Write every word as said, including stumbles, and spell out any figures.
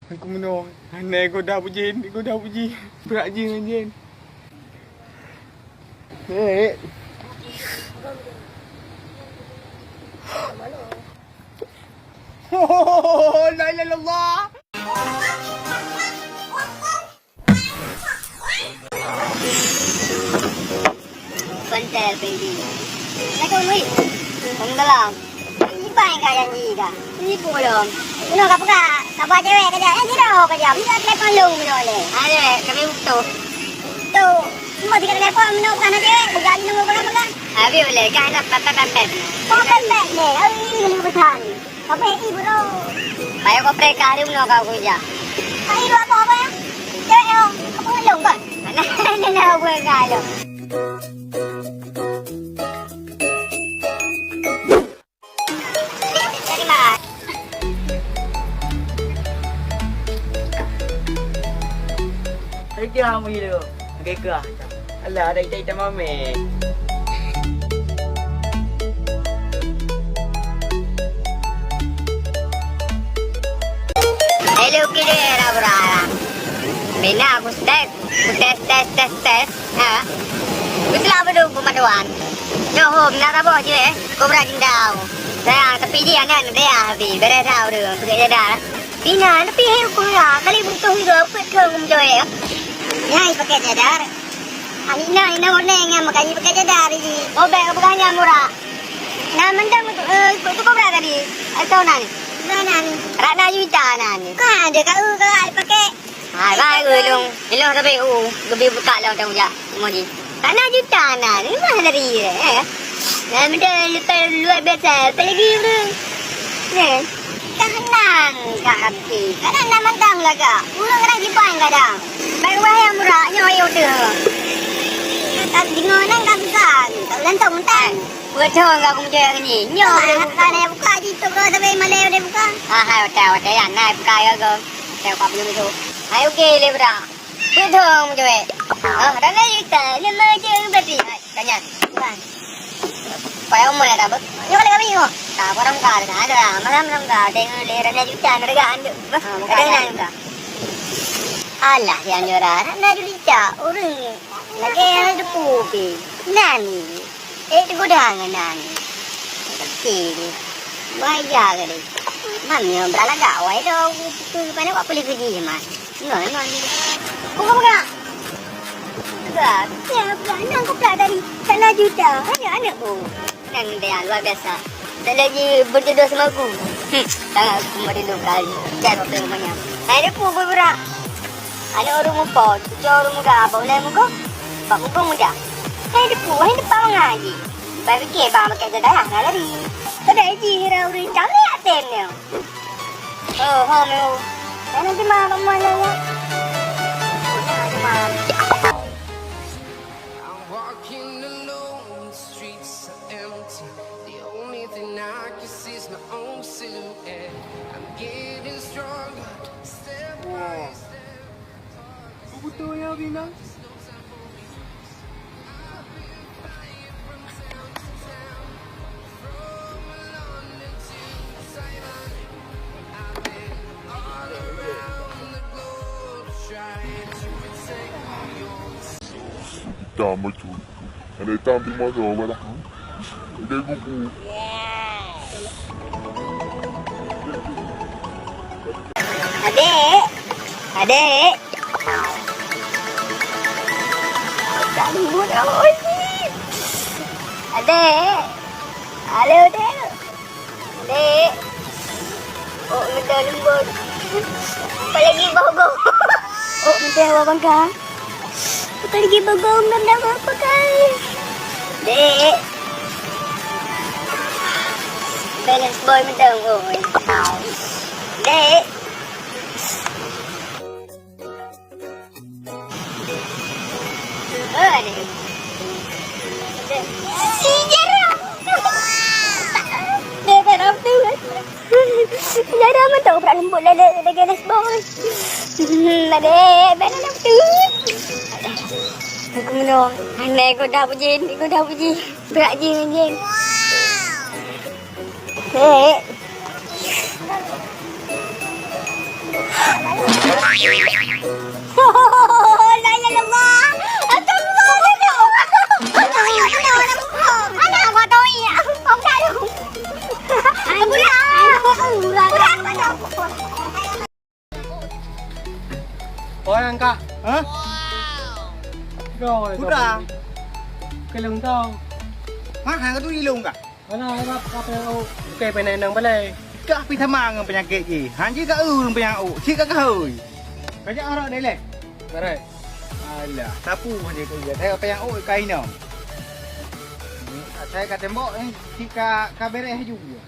Aku meunoe, hana goda bujén, goda bujén. Brat jih ngon jén. Hei. La ilaha illallah. Pantai Fendi. Assalamualaikum, Wei. Waalaikumsalam. Jibai ka janji ka. Nipu lom. Keunoe ka peugah, ka ba cewek ka jak. Eh, sidroe ka jak. Minta telepon lôn keunoe lé. Ada, kami butuh. Tu, semua tiga telepon, meunoe bukan ada cewek. Peugah di nombor berapa kan? Habis boleh, kan ada pepet-pepet. Pepet-pepet lé. Hari ini kena pesan. Kopi i bro. Payah kopi kali meunoe kau kuja. Kali dua apa apa ya? Cek yo, apa ngelung kan? Mana ada apa kali? Terima. Hai dia mu hidup. Oke kah? Alah, ada ita-ita mame. Hello, kira era berala. Bina aku stek, aku tes, tes, tes, tes. Ha? Betul apa tu pematuan? Nyoh hom, nak rabah je eh. Kau berat jendau. Sayang, tapi dia anak dia habis. Beres dah udah. Pergi je dah. Pina, tapi hai ku ya, kali butuh juga pet ke ngum joe. Nyai pakai cadar. Ani na ina warna yang makan ni pakai cadar ni. Oh, baik, apa tanya murah? Nah, mantap untuk, eh, itu kau berapa tadi? Atau nani? Mana ni? Ratna juta nani. Kan ada kau, kau pakai. Hai, baik, ilong. Ilong tapi, uh, lebih buka lah macam ujak. Moji. Kana juta na, ni mah dari, eh. Nah, benda luar, luar biasa. Apa lagi, bro? Eh. Ka nang, ka api. Ka nang dah mantang lah, Kak. Urang kadang jipan kadang. Baik wahai murah, nyoe ayo tu. Ka bingung nang ka susah. Tak lantong mentang. Buat cong ka aku menjaya ni. Nyoe. Nah, ka nak buka di tu, bro, sampai malam dia buka. Ah, hai, otak, otak, ya. Nah, buka ya, go. Saya buka belum tu. Hai, okey, le, bro. Beutôi meucewek. Ah, Rana Juta, nama je berarti. Tanya. Bukan. Payah umur ya, tak apa. Nyoe kali kami, oh. Tak, orang muka ada, ada. Malam, malam muka. Tengok le, Rana Juta, mereka anjuk. Ah, muka ada. Rana Juta. Alah, si Anjora. Rana Juta, orang lagi ada kopi. Nani? Eh, teguda ngon nyan. Oke deh. Bahaya ke deh. Mam nyoe beuralagak wai do. Ku, ku, ku, pané wak peuli keujih, Man. Ngon, ngon. Buka, buka. Buka. Ya, buka. Nang kuplak tadi. Sana juta. Aneuk, aneuk, oh. Nang dia luar biasa. Tak lagi berjodoh sama aku. Hmm. Sangat aku merindukan. Jangan waktu rumahnya. Hai, dia pun bergerak. Aneuk ureueng muphom, cucoe ureueng muda, bak ulèe mugoe, bak muphom muda. Hai depu, hai depa mangaji. Bai pike bang pakai jadayah na lari. Padahai jih hira ureueng itam lé até nyoe. Oh, ho meu. Jangan cuma kamu nanya. I'm walking alone, the streets are empty. The only thing I can see is my own silhouette. I'm getting stronger, step by step. Beutôi ya, Bina? Hitam betul. Ada hitam di mata, apa dah? Ada kuku. Adek! Adek! Tak lembut, oi. Adek! Halo, Dek! Adek! Oh, mata lembut. Apa lagi bau-bau? Oh, mata awak bangka. Apa lagi bau-bau, mata apa kai? Dek! Balance boy mata, oi. Dek! Sejarah mantap berat lembut lele lagi les boy. Ada berat lembut. Aku menung. Aneh kau dah puji, kau dah puji. Berat je ngon jén. Hek. La ilaha illallah. Astagfirullah. Anak abang Toi. Ampun. Ampun. Ampun. Orang kah? Hah? Kau Kuda. Kelung tau. Hah, hang tu ilung kah? Mana, apa, apa yang au? Bukan pernah nang balai. Kah pi sama ngon penyakit jih. Han jih ka ureueng penyakit, cit ka keuhôi. Kajak orang deh leh. Barat. Alah, sapu je kau lihat. Saya apa yang au ka inoe. Saya ka tembok ni, cit ka, ka beres juga.